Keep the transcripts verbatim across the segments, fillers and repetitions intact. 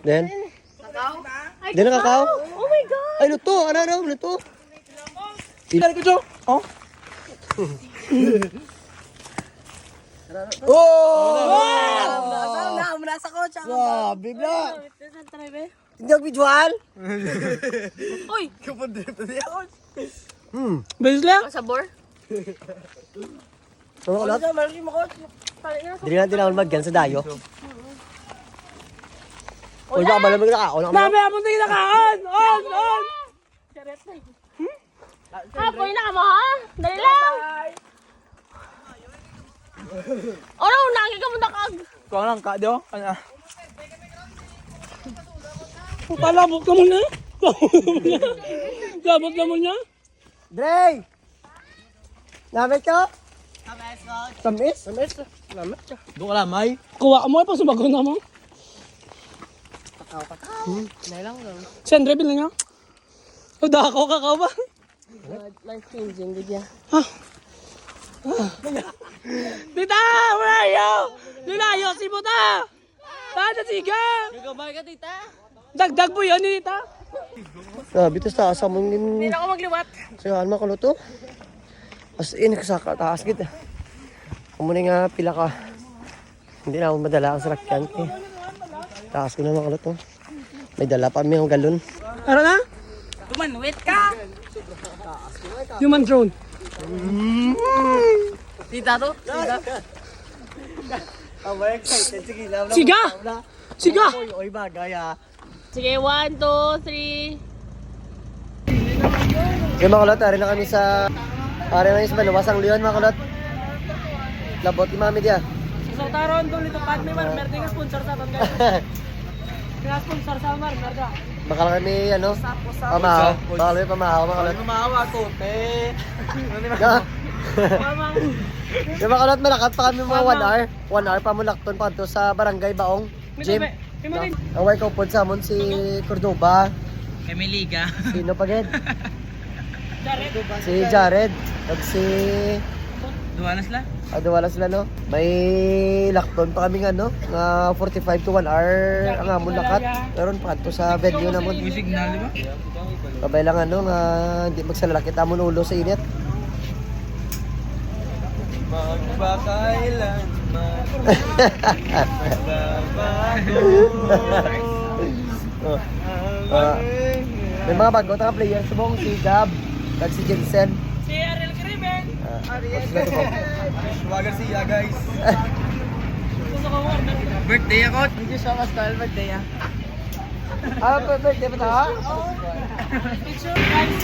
Then? Ay, Di na kakao? Oh my God! Ay, luto! Ano, ano? Luto! Pila ko, Jo? Oh? Oh! Nasa na, nasa ko, tsaka. Grabe, bla. Hindi ako visual. Uy! Kapag dito niya, oh. Hmm. Bes lang? Ang sabor? Ano ka, Lot? Ano sa mali mo, coach? Dili lang tinawag magyan sa dayo. Uy, baka ba naman nakaon ako? Dami akong tinakaon! On! On! Ah, pwede na ka mo, ha? Dali lang! Ano, nangin ka mo nakag? Kuha lang ka, do? Ano? Palabot ka muna. Labot na mo niya. Dre! Namit ka? Tamis, coach. Tamis? Tamis. Namit ka. Doon ka lamay. Kuha mo, pa sumagon na mo. Pakaw, pakaw. Hmm. Nay lang, lang. Si Andre, bilhin niya. O, dako ka, ka ba? Life changing, gid ya. Ah. Tita, where are you? Linayo, si Buta! Tata, siga! Gagamay ka, tita? Dagdag mo yun, tita? Grabe, tas taas ang Hindi na ako magliwat. Sa ano, makulo to? As in, sa kataas, gid. Amo ni nga, pila ka. Hindi na ako madala ang salakyan, eh. Taas ko na, makulo to. May dala pa, may galon. Ano na? Tumanwit ka! Human drone. Tita to? Tita? Abay, excited. Sige, lawla, Siga! Lawla. Siga! Oy, oy, bagay, ah. Sige, one, two, three. Okay, mga kulot, ari na kami sa, ari na kami sa Baluwas ang Leon, mga kulot. Labot ni Mami dia. Sa taron, doon ito, pag may mar-, merde nga sponsor sa aton, guys. Kaya sponsor sa mar-, merde. Bakal kami, ano, Usap, usap. Pamahaw. Usap, usap. Bakal kami pamahaw, mga kulot. Pamahaw, atote. Ano ni, No? Mama? Di ba, kulot, malakat pa kami mga one hour. One hour pa mo lakton pa to sa Barangay Baong. Gym. Ang way kaupod sa amon si Cordova. Kay may liga. Sino pa gid? Si Jared. Kag si Duwala sila? Ah, duwala sila, no? May lakton pa kami nga, no? Nga forty-five to one hour ang amon lakat. Pero pa to sa venue namon. May signal, di ba? Kabay lang, ano, nga hindi magsalakit amon ulo sa init. Magpakailanman magbabago. Oh. Ah, may mga bago tang players subong si Gab, kag si Jensen. Si Ariel Crimen. Ah, Ariel. Tawagan siya, guys. Gusto ko mo. Birthday ako. Hindi siya mas birthday, ah. Ah, pa-, birthday pa ta? Picture, guys.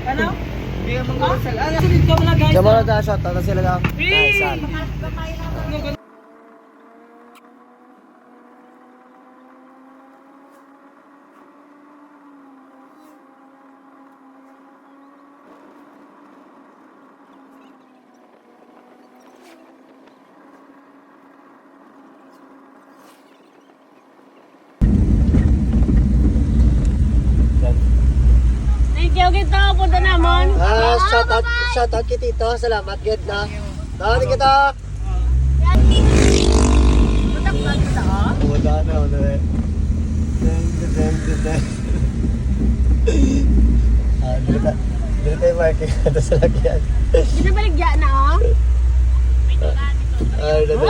Ano? Hindi ka manggawa sa, ah, sunod ka muna, guys. Diyan mo na tayo, shot. Ano sila lang? Hey! Nice, ah. Thank you, Tito. Punta namon. Ah, shout out, shout out kay Tito. Salamat, gid na. Tawag ni kita. Butak ba kita, oh? Wala na, wala na. Deng, deng, deng, deng. Ah, dito ta-, dito tayo, Mark. Ito sa lagyan. Ginabaligya na, oh. Ah, dito.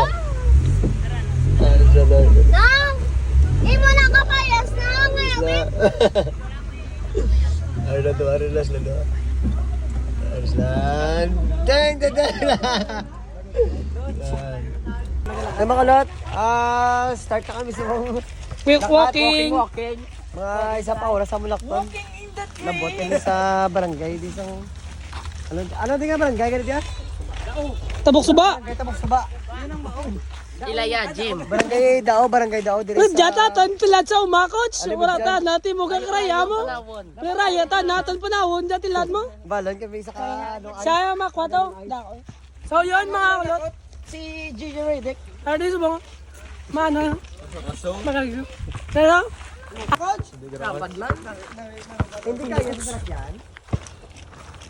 Ah, dito, dito. Nang! Imo na kapayas na, ngayon. Ano na to? Ano na sila to? Ano sila? Dang, dang, dang! Yan. Ay, mga lot, ah, start na kami sa mga Quick lakat, walking. Walking, walking. Mga isa pa oras sa Mulakton. Walking in the train. Labot kami sa barangay, di sa, ano, ano din nga barangay, ganito yan? Tabok Suba. Barangay Tabok Suba. Ilaya, Jim. Barangay Dao, Barangay Dao, diri Uy, sa dyan ta, tan-, tilat sa umakot. Ano ba Wala dyan? Ta, natin mo kakraya mo. Panawon. May raya ta, natan panawon, dyan tilat mo. Balon kami sa ka-, ano, Sa mga kwato. Dao. So, yun, mga kulot. Si Gigi Redick. Ano yung subong? Mano? Magaling. Pero? Coach? Kapag lang. Hindi kaya sa salakyan?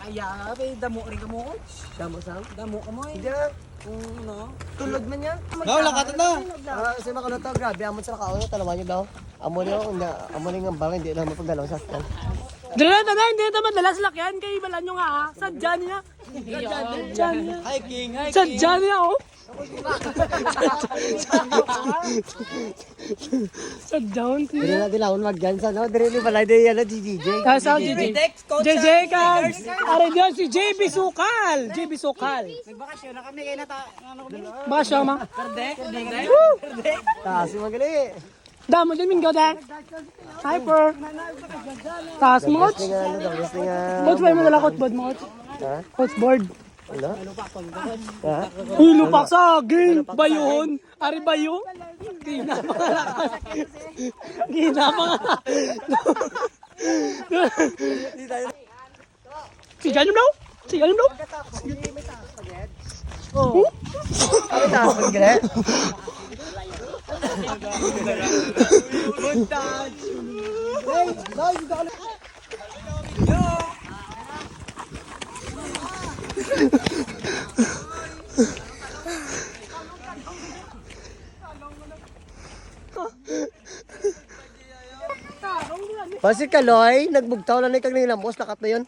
Ay, ah, may damo rin ka mo, coach. Damo, Sam? Damo ka mo, eh. Hindi na. Tulod man yan. Daw, lakatan na. Ah, si Makulo to, grabe, amon sa nakauna, talawan niyo daw. Amo niyo, nga, amo niyo nga bala, hindi na mapagdalaw sa sakyan. Dala na, hindi na madala sa lakyan, kay bala nyo nga, ha? Sadya niya. Sadya niya. Hiking, hiking. Sadya niya, oh. Sadya, oh. Dili na dilaon magyan sa, no? Dili ni balay, dili yan, G J. Ah, sa G J. J J Cubs. Ari diyan si J B Sukal. J B Sukal. Nagbakasyon na kami, kaya nata-, ano kami? Bakasyon, ma. Perde? Perde? Taas yung magali. Damo din, Mingo, da. Hyper. Taas mo, Coach. Coach, may madala, Coach, board mo, Coach. Ha? Coach, board. Ano? Ha? Uy, lupa saging. Bayuhon. Ari bayo. Ginapangalakas. Ginapangalakas. Si Johnny Blow? Si Johnny Blow? Oh. Ang taas ng gre. Basi kaloy, nagbugtaw lang ni kag nilamos, lakat na yun.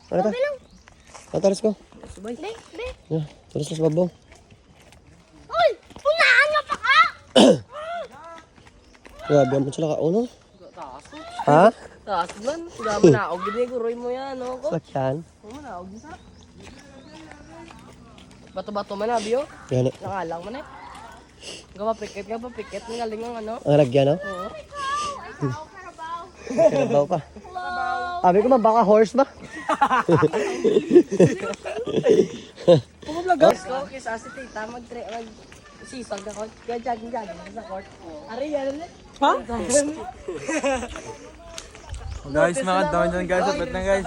Ano ta? Matalas ko. Be, be. Yeah, talas ko sa babaw. Uy! Unahan nga pa ka! Grabe, amon sila ka, oh, no? Taas, oh. Ha? Taas man. Grabe na. O, gini, guroy mo yan, no? Ko? Sakyan. Oo, na, og isa. Bato-bato man, abi, oh. Gani. Nangalang man, eh. Gapapikit, gapapikit. Ang galing ang ano. Ang lagyan, no? Oo. Karabaw pa. Sabi ko man, baka horse ba? Kung vlog, guys, ko, kisa si tita, mag-, mag-, sisag ako. Kaya jogging, jogging sa court. Ari, yan, eh. Ha? Guys, mga dami dyan, guys. Sapit na, guys.